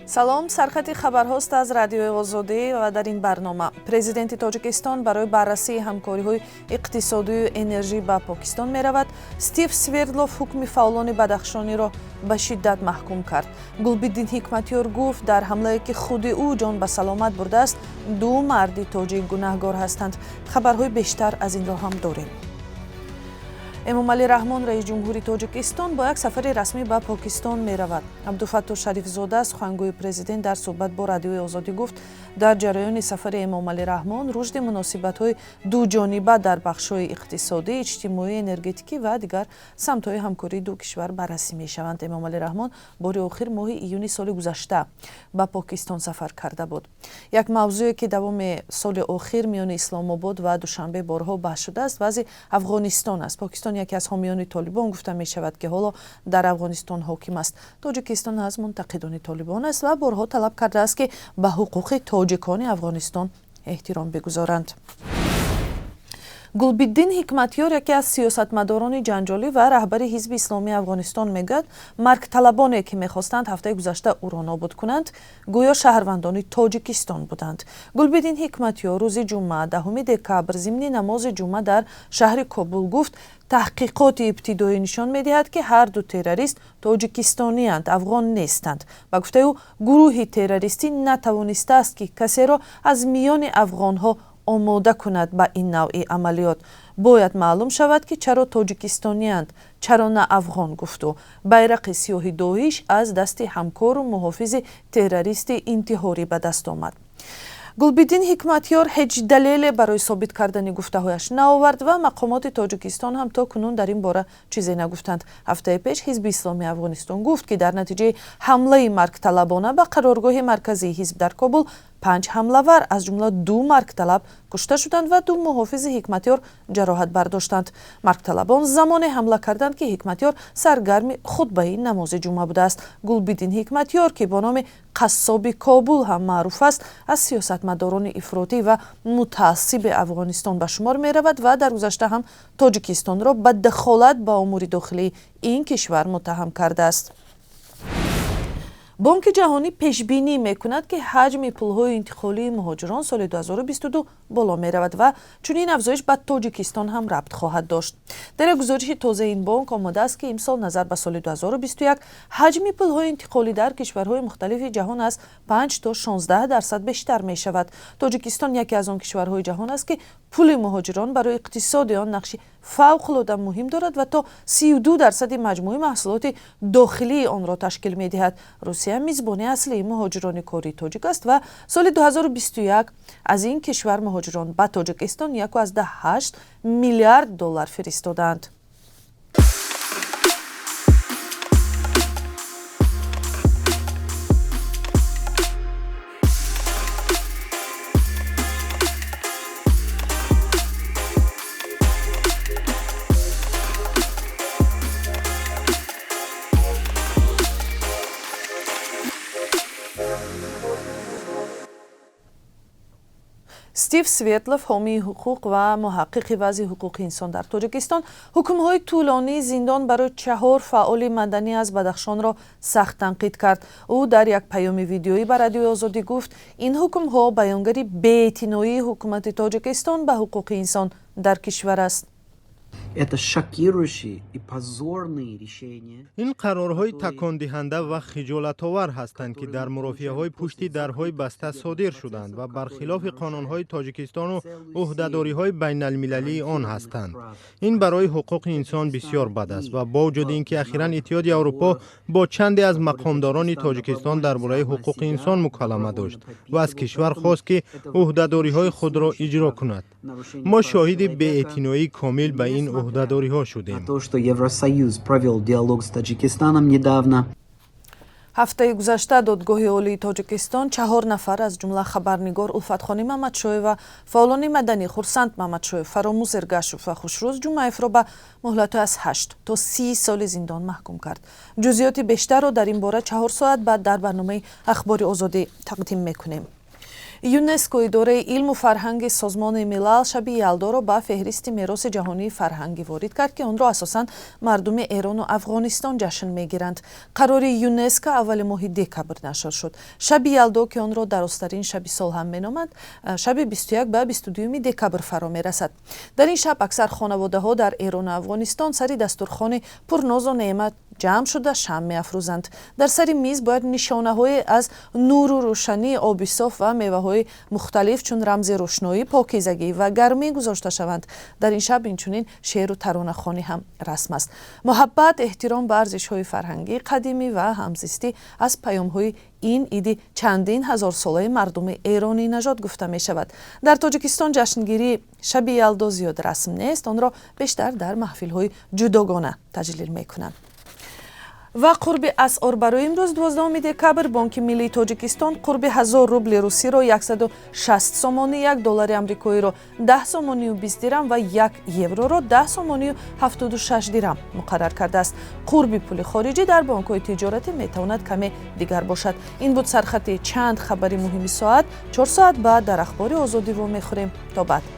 Салом, сархати хабарҳост аз Радиои Озодӣ ва дар ин барнома: президенти Тоҷикистон барои баррасии ҳамкориҳои иқтисодию энержӣ ба Покистон меравад. Стив Свердлов ҳукми фаъолони бадахшониро ба шиддат маҳкум кард. Гулбиддин Ҳикматёр гуфт, дар ҳамлае, ки худи ӯ ҷон ба саломат бурдааст, ду марди тоҷик гунаҳгор ҳастанд. Хабарҳои бештар аз инро ҳам дорем. Эмомалӣ Раҳмон, раис ҷумҳури Тоҷикистон, бо як сафари расмӣ ба Покистон меравад. Абдуфаттоҳ Шарифзода, сухангӯи президент, дар суҳбат бо Радиои Озодӣ гуфт, дар ҷараёни сафари Эмомалӣ Раҳмон рушди муносибатҳои дуҷониба дар бахшҳои иқтисодӣ, иҷтимоӣ, энергетикӣ ва дигар самтҳои ҳамкории ду кишвар баррасӣ мешаванд. Эмомалӣ Раҳмон бори охир моҳи июни соли гузашта ба Покистон сафар карда буд. Як мавзӯе, ки давоми соли охир миёни Исломобод ва Душанбе борҳо баҳс шудааст, вазъи Афғонистон аст. Покистон яке аз ҳомиёни Толибон гуфта мешавад, ки ҳоло дар Афғонистон ҳоким аст. Тоҷикистон аз мунтақидони Толибон аст ва борҳо талаб кардааст, ки ба ҳуқуқи тоҷикони Афғонистон эҳтиром бигузоранд. Гулбиддин Ҳикматёр, яке аз сиёсатмадорони ҷанҷолӣ ва раҳбари Ҳизби Исломии Афғонистон, мегӯяд, маргталабоне, ки мехостанд ҳафтаи гузашта ӯро нобуд кунанд, гӯё шаҳрвандони Тоҷикистон буданд. Гулбиддин Ҳикматёр рӯзи ҷумъа, 10 декабр, зимни намози ҷумъа дар шаҳри Кобул гуфт, таҳқиқоти ибтидоӣ нишон медиҳад, ки ҳар ду террорист тоҷикистонианд, афғон нестанд. Ба гуфтаи ӯ, гурӯҳи террористӣ натавонистааст, ки касеро аз миёни афғонҳо омода кунад ба ин навъи амалиёт. Бояд маълум шавад, ки чаро тоҷикистонианд, чаро на афғон, гуфт ӯ. Байрақи сиёҳи Доиш аз дасти ҳамкору муҳофизи террористи интиҳорӣ ба даст омад. Гулбиддин Ҳикматёр ҳеҷ далеле барои собит кардани гуфтаҳояш наовард ва мақомоти Тоҷикистон ҳам то кунун дар ин бора чизе нагуфтанд. Ҳафтаи пеш Ҳизби Исломии Афғонистон гуфт, ки дар натиҷаи ҳамлаи маргталабона ба қароргоҳи марказии ҳизб дар Кобул панҷ ҳамлавар, аз ҷумла ду маргталаб, кушта шуданд ва ду муҳофизи Ҳикматёр ҷароҳат бардоштанд. Маргталабон замоне ҳамла карданд, ки Ҳикматёр саргарми хутбаи намози ҷумъа будааст. Гулбиддин Ҳикматёр, ки бо номи Қассоби Кобул ҳам маъруф аст, аз сиёсатмадорони ифротӣ ва мутаассиби Афғонистон ба шумор меравад ва дар гузашта ҳам Тоҷикистонро ба дахолат ба умури дохилии ин кишвар муттаҳам кардааст. Бонки Ҷаҳонӣ пешбинӣ мекунад, ки ҳаҷми пулҳои интиқолии муҳоҷирон соли 2022 боло меравад ва чунин афзоиш ба Тоҷикистон ҳам рабт хоҳад дошт. Дар як гузориши тозаи ин бонк омадааст, ки имсол назар ба соли 2021 ҳаҷми пулҳои интиқолӣ дар кишварҳои мухталифи ҷаҳон аз 5 то 16% бештар мешавад. Тоҷикистон яке аз он кишварҳои ҷаҳон аст, ки пули муҳоҷирон барои иқтисоди он нақши фавқулода муҳим дорад ва то 32 дарсади маҷмӯи маҳсулоти дохилии онро ташкил медиҳад. Русия мизбони аслии муҳоҷирони кории тоҷик аст ва соли 2021 аз ин кишвар муҳоҷирон ба Тоҷикистон 1,8 миллиард доллар фиристодаанд. Стив Свердлов, ҳомии ҳуқуқ ва муҳаққиқи вазъи ҳуқуқи инсон дар Тоҷикистон, ҳукмҳои тӯлонии зиндон барои чаҳор фаъоли маданӣ аз Бадахшонро сахт танқид кард. Ӯ дар як паёми видеоӣ ба Радиои Озодӣ гуфт, ин ҳукмҳо баёнгари беэътиноии ҳукумати Тоҷикистон ба ҳуқуқи инсон дар кишвар аст. Это шокирующие и позорные решения. Ин қарорҳои такондиҳанда ва хиҷолатовар ҳастанд, ки дар мурофиаҳои пушти дарҳои баста содир шуданд ва бархилофи қонунҳои Тоҷикистону ӯҳдадориҳои байналмилалии он ҳастанд. Ин барои ҳуқуқи инсон бисёр бад аст ва бо вуҷуди ин ки ахиран Иттиҳоди Аврупо бо чанде аз мақомдорони Тоҷикистон дар бораи ҳуқуқи инсон мукалама дошт ва аз кишвар хост, ки ӯҳдадориҳои худро иҷро кунад, мо шоҳиди беэътиноии комил ба ин ӯҳдадориҳо шудем. То, что Евросоюз провел диалог с Таджикистаном недавно. Ҳафтаи гузашта Додгоҳи Олии Тоҷикистон чаҳор нафар, аз ҷумла хабарнигор Улфатхони Мамадшоева, фаъолони маданӣ Хурсанд Мамадшоев, Фаромӯз Эргашев ва Хушрӯз Ҷумаевро ба муҳлати аз 8 то 30 соли зиндон маҳкум кард. Ҷузъиёти бештарро дар ин бора 4 соат баъд дар барномаи Ахбори Озодӣ тақдим мекунем. ЮНЕСКО, идораи илму фарҳанги Созмони Милал, шаби Ялдоро ба феҳристи мероси ҷаҳонии фарҳангӣ ворид кард, ки онро асосан мардуми Эрону Афғонистон ҷашн мегиранд. Қарори ЮНЕСКО аввали моҳи декабр нашр шуд. Шаби Ялдо, ки онро дарозтарин шаби сол ҳам меноманд, шаби 21 ба 22 декабр фаро мерасад. Дар ин шаб аксар хонаводаҳо дар Эрону Афғонистон сари дастурхони пурнозу неъмат ҷамъ шуда, шамъ меафрӯзанд. Дар сари миз бояд нишонаҳое аз нуру рӯшанӣ, оби соф ва меваҳои мухталиф чун рамзи рӯшноӣ, покизагӣ ва гармӣ гузошта шаванд. Дар ин шаб инчунин шеъру таронахонӣ ҳам расм аст. Муҳаббат, эҳтиром ба арзишҳои фарҳангии қадимӣ ва ҳамзистӣ аз паёмҳои ин иди чандин ҳазорсолаи мардуми эронӣ нажод гуфта мешавад. Дар Тоҷикистон ҷашнгирии шаби Ялдо зиёд расм нест, онро бештар дар маҳфилҳои ҷудогона таҷлил мекунанд. Ва қурби асъор барои имрӯз, 12 декабр. Бонки миллии Тоҷикистон қурби 1000 рубли русиро 160 сомонӣ, 1 доллари амрикоиро 10 сомонию 20 дирам ва 1 евроро 10 сомонию 76 дирам муқаррар кардааст. Қурби пули хориҷӣ дар бонкҳои тиҷоратӣ метавонад каме дигар бошад. Ин буд сархати чанд хабари муҳими соат. 4 соат баъд дар Ахбори Озодӣ вомехӯрем. То баъд.